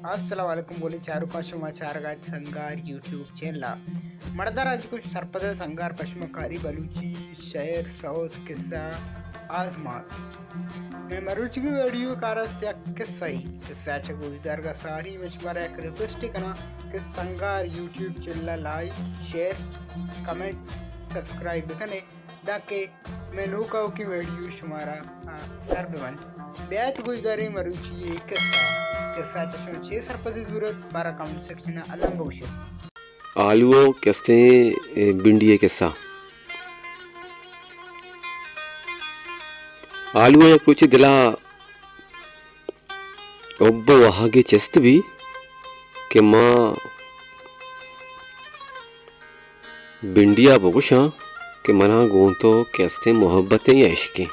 السلام علیکم گلیں چاروکاں، شما چارگ ءَ ات سنگار یوٹیوب چینل ءَ۔ مڑدار اچ کچھ سرپد سنگار پشمکاری بلوچی شعر، سوت، قصہ، آزمانک۔ مئے مروچیگیں ویڈیو کار است یک قصہ ای۔ قصہ چہ گوشدارگ ءَ ساری من شمارا یک ریکویسٹ کناں کہ سنگار یوٹیوب چینل ءَ لائک، شیئر، کمنٹ، سبسکرائب بکنے۔ دانکہ مئے نوک آؤکیں ویڈیو شمارا، آ، سر بہ بنت۔ بیایت گوشداریں مروچی ءِ قصہ۔ قصہ چہ شما چے سرپدی زورت، مارا کمنٹ سیکشن ءَ الم بگوشیت۔ آلو ءُ کہ استیں، اے، بنڈی ءِ قصہ۔ آلو ءَ یک روچے دل ءَ حب ءُ واہگے چست بی کہ ما بنڈی ءَ بگوشاں کہ منا گوں تو کہ استیں محبتیں یا عشقیں۔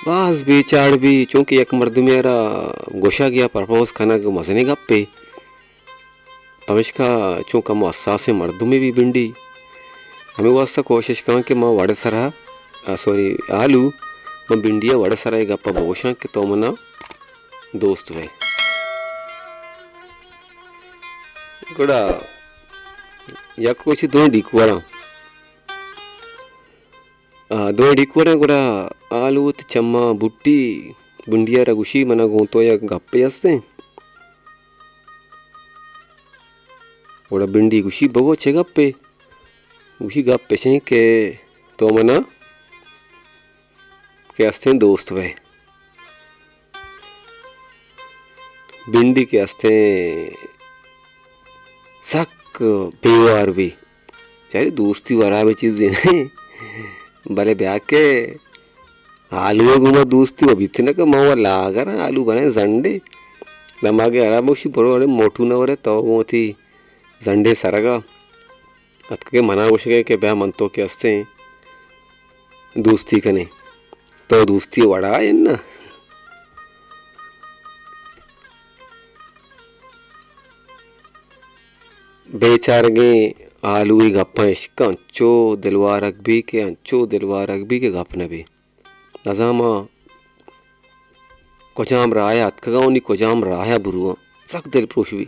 باز بے چاڑ بی، چونکہ یک مردمے ءَ را گوشگ یا پرپوز کنگ مزنیں گپے۔ پمیشکا چون کمو حساسیں مردمے بی بنڈی، ہمے واسطہ کوشش کن کہ ما وڑ سرا، آ، سوری، آلو، من بنڈی ءَ وڑ سرا اے گپ ءَ بگوشاں کہ تو منا دوست بئے۔ گڑا یک روچے دوئیں ڈیک وراں۔ آ، دوئیں ڈیک وراں گڑا آلو وتی چماں بوٹی، بنڈی ءَ را گوشی، منا گوں تو یک گپے استیں۔ گڑا بنڈی گوشی، بگو چے گپے؟ گوشی، گپ اش انت کہ تو منا کہ استیں دوست بئے۔ بنڈی کہ استیں سک بے وار بی، چاری دوستی وارا بے چیزے نہ، بلے بیا کہ آلو ءِ گوما دوستی و بیت نہ کہ ما و لاگر آں، آلو بنائیں زنڈے۔ دماغ ءَ ہراب بوشی، برو اڑے موٹو نہ ورے، تو گوں وتی زنڈے سرگا اتکگے منا گوشگے کہ بیا من تو کہ استیں دوستی کنیں۔ تو دوستی وڑا ئے نا۔ بیچارگیں آلو ءِ گپاں اشکاں، انچو دلوارگ بی کہ، انچو دلوارگ بی کہ گپ نہ بی۔ نزاناں کجام راہ ءَ اتکگاں و نی کجام راہ ءَ برواں، سک دلپروش بی۔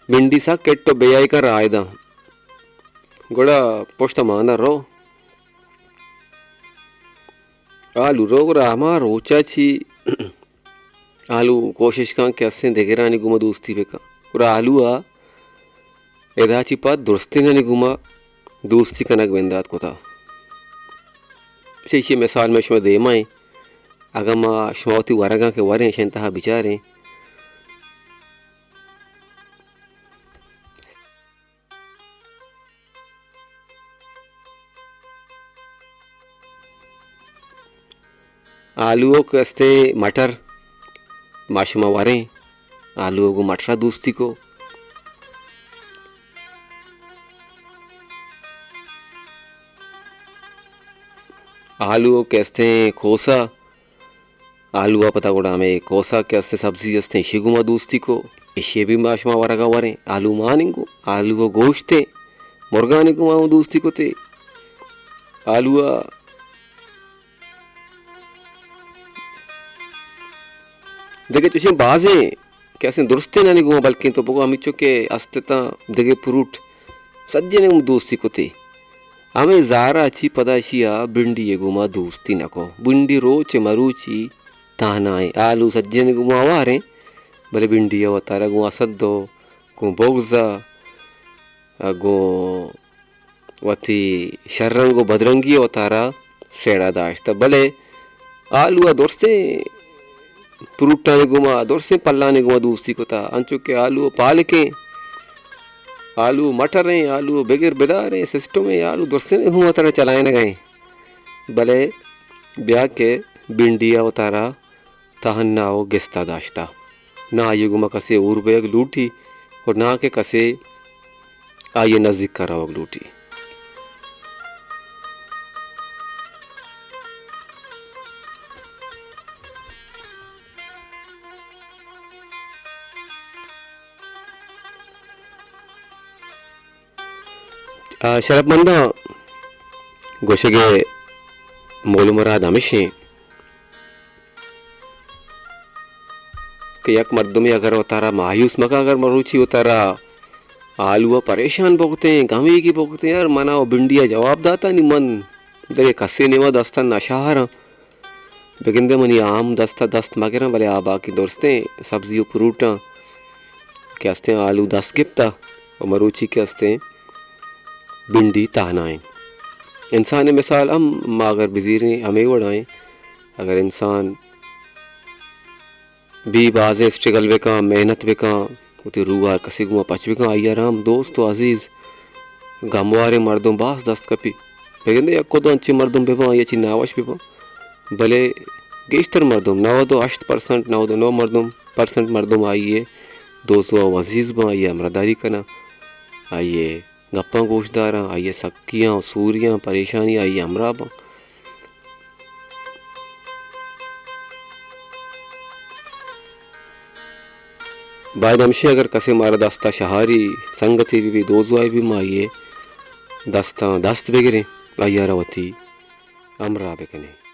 بنڈی سک کٹ و بے آئی کن راہ داں۔ گڑا پشت ءَ مانا رو۔ آلو رو، گڑا ہما روچا چی آلو کوشش کن کہ استیں دگرانی گوما دوستی بکن۔ گڑا آلو ءَ ادا چی پد درستینانی گوما دوستی کنگ بندات کتا۔ چہ ایشی مثال میں شما دیما ایں۔ اگاں ما شما وتی ورگاں کہ وریں، اشانی تہا بچاریں۔ آلو ءَ کہ استیں مٹر، ما شما وریں، آلو ءَ گوں مٹر ءَ دوستی کو۔ آلو ءَ کہ استیں کھوسا، آلو ءَ پدا گڑا ہمے کھوسا کہ استیں سبزی استیں، ایشی گوما دوستی کو، ایشی بھی ما شما ورگا وریں۔ آلو مان انگو، آلو ءَ گوشتے، مرگانی گوما ہوں دوستی کتے۔ آلو ءَ دگہ چوشیں بازیں کہ استیں درستینانی گوما، بلکیں تو بگو ہمیچو کہ استتاں دگہ پروٹ، سجینانی گوما دوستی کتے۔ ہمے زارا چی پدا اشیا بنڈی ءِ گوما دوستی نہ کو۔ بنڈی روچ مروچی تہنائیں۔ آلو سجینانی گوما ہواریں، بلے بنڈی ءَ وتارا گوں حسد و گوں بغض ءَ گوں وتی شررنگ و بدرنگی ءَ وتارا سیڑا داشتہ، بلے آلو ءَ درستیں پروٹانی گوما، درستیں پلانی گوما دوستی کتا، انچو کہ آلو پالکیں، آلو مٹریں، آلو بگر بداریں، سسٹمیں، آلو درستیں گوما ترا چلائینگا ایں۔ بلے بیا کہ بنڈی ءَ وتارا تہنا و گستا داشتہ۔ نہ آئی گوما کسے ہور بیگ لوٹی و نہ کہ کسے آئی نزیک روگ لوٹی۔ آ، شرپمنداں گوشگ ءِ مول و مراد ہمش ایں کہ یک مردمے اگر وتارا مایوس مکن، اگر مروچی وتارا آلو ءَ پریشان بکتیں، گمیگی بکتیں، یار منا و بنڈی ءَ جواب داتا، نی من دگہ کسے نیمہ دستاں نشہاراں۔ بگندے منی آ ہم دست ءَ دست مگراں، بلے آ باقی درستیں سبزی و پروٹاں کہ استیں آلو دست گپتا و مروچی کہ استیں بنڈی تہنا ایں۔ انسان ءِ مثال ہم ما اگر بزیریں ہمے وڑا ایں، اگر انسان بی بازیں اسٹرگل بکاں، محنت بکاں، وتی روح ءَ کسی گوما پچ بکاں، آئی ءَ را ہم دوست و عزیز گمواریں مردم باز دست کپی۔ بگندے یک و دو انچیں مردم بباں، آئی ءَ چی ناوش بباں، بلے گیشتر مردم، نود و ہشت پرسنٹ، نود و نو مردم، پرسنٹ مردم آئی ءِ دوست و عزیز باں، آئی ءِ ہمراہداری کناں، آئی ءِ گپاں گوش داراں، آئی ءِ سکیاں و سوریاں، پریشانی آئی ءِ ہمراہ باں۔ باید ہمشی اگر کسے مارا دستا شہاری، سنگتے بہ بی، دوزواہے بہ بی، ما آئی ءِ دستاں دست بگریں، آئی ءَ را وتی ہمراہ بکنیں۔